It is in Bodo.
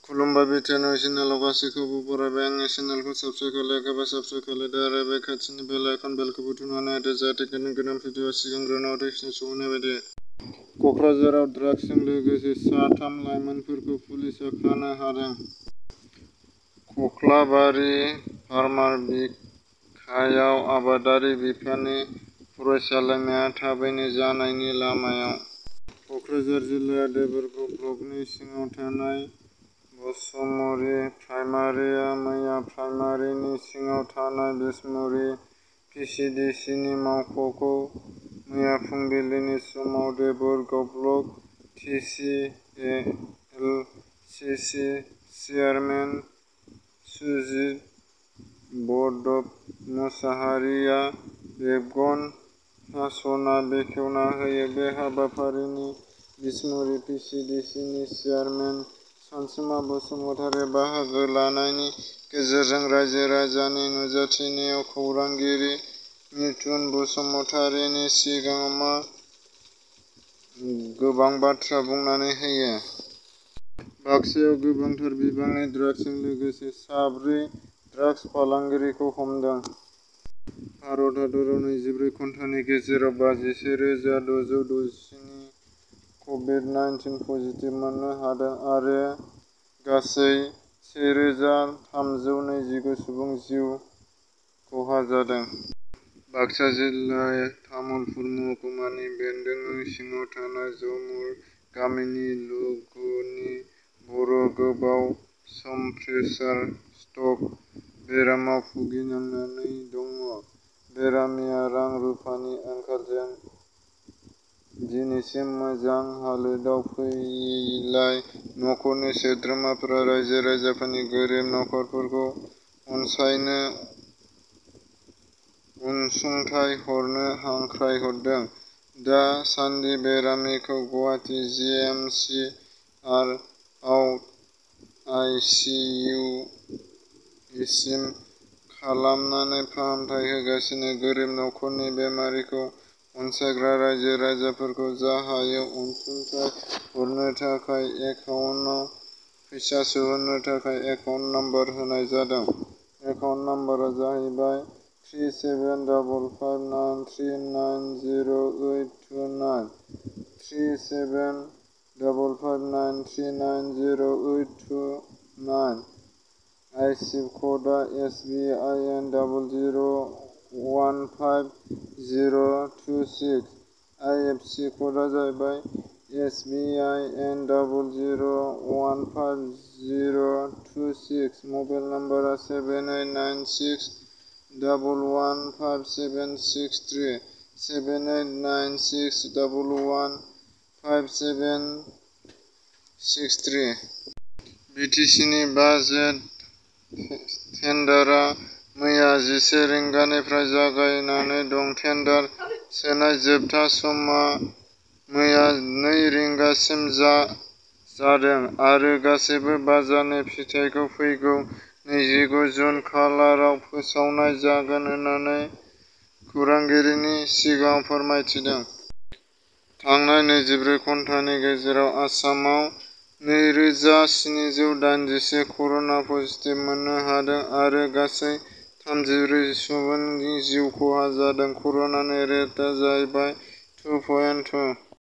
खुलुमबाय बिटिआर चेनेलाव गासैखौबो बरायबाय। आंनि चेनेलखौ साबस्क्राइब खालायाखैबा साबस्क्राइब खालायदो आरो बे खाथिनि बेल आइकन बेलखौबो थुनानै होदो जाहाथे गोदान भिडिअ सिगांग्रो नटिफिकेसन सौहैनाय बायदि। क'क्राझाराव ड्राग्सजों लोगोसे सा-3 लाइमोनफोरखौ पुलिसआ खानो हादों। खख्लाबारि फार्मार बिखायाव आबादारि बिफाननि फरायसालिमाया थाबैनो जानायनि लामायाव। क'क्राझार जिल्ला देबोरगाव ब्लकनि सिङाव थानाय बसमरी प्राइमारिआ मैया प्राइमारिनि सिङाव थानाय बिसमुरि पिसिडिसिनि मावख'खौ मैया फुंबिलिनि समाव Deborgaon block T C L C chairman Sujit बरदमुसाहारिया रेबगन हास'ना बेखेवना होयो। बे हाबाफारिनि बिसमुरि पिसिडिसिनि चेयारमेन सानसुमा बसुमतारिया बाहागो लानायनि गेजेरजों रायजो-राजानि नुजाथिनायाव खौरांगिरि मिथुन बसुमतारिनि सिगाङाव गोबां बाथ्रा बुंनानै होयो। बाक्सायाव गोबांथार बिबांनि ड्राग्सजों लोगोसे सा-4 ड्राग्स फालांगिरिखौ हमदों। भारत हादराव 24 घन्टानि गेजेराव 51,667 कभिड-19 पजिटिभ मोननो हादों आरो गासै 1,329 सुबुं जिउ खहा जादों। बाक्सा जिल्ला तामुलपुर महकुमानि बेन्दों सिङाव थानाय जमुर गामिनि लोगोनि बर' गोबाव सम प्रेसार स्ट्रक बेरामाव भुगिनांनानै दङ। बेरामिया रां-रुफानि आंखालजों दिनैसिम मोजां हालोदाव फैयैलाय नखरनि सोद्रोमाफोरा रायजो-राजाफोरनि गोरिब नखरफोरखौ अनसुंथाइ हरनो हांख्रायहरदों। दा सान्दि बेरामिखौ गुवाहाटी जि एम सि आव आइ सि इउ सिम खालामनानै फाहामथाय होगासिनो। गोरिब नखरनि बेरामिखौ अनसायग्रा रायजो-राजाफोरखौ जा हायो अनसुंथाइ हरनो थाखाय एकाउन्टआव फैसा सोहरनो थाखाय एकाउन्ट नम्बर होनाय जादों। एकाउन्ट नम्बरआ जाहैबाय 3755939089 3755939089। आइसिभ क'डआ SBIN 00150026। IFSC क'डआ जाहैबाय SBIN 00150026। मबाइल नम्बरआ 7896115763 7896115763। बिटिसिनि बाजेट टेन्डारआ मैया 11 रिंगानिफ्राय जागायनानै दं। टेन्डार सोनाय जोबथा समा मैया 2 रिंगासिम जादों आरो गासैबो बाजारनि फिथायखौ फैगौ 29 जुन खालाराव फोसावनाय जागोन होननानै खौरांगिरिनि सिगाङाव फोरमायथिदों। थांनाय 24 घन्टानि गेजेराव आसामाव 2,781 कर'ना पजिटिभ मोननो हादों आरो गासै 34 सुबुंनि जिउ खहा जादों। कर'नानि रेटआ जाहैबाय 2.2।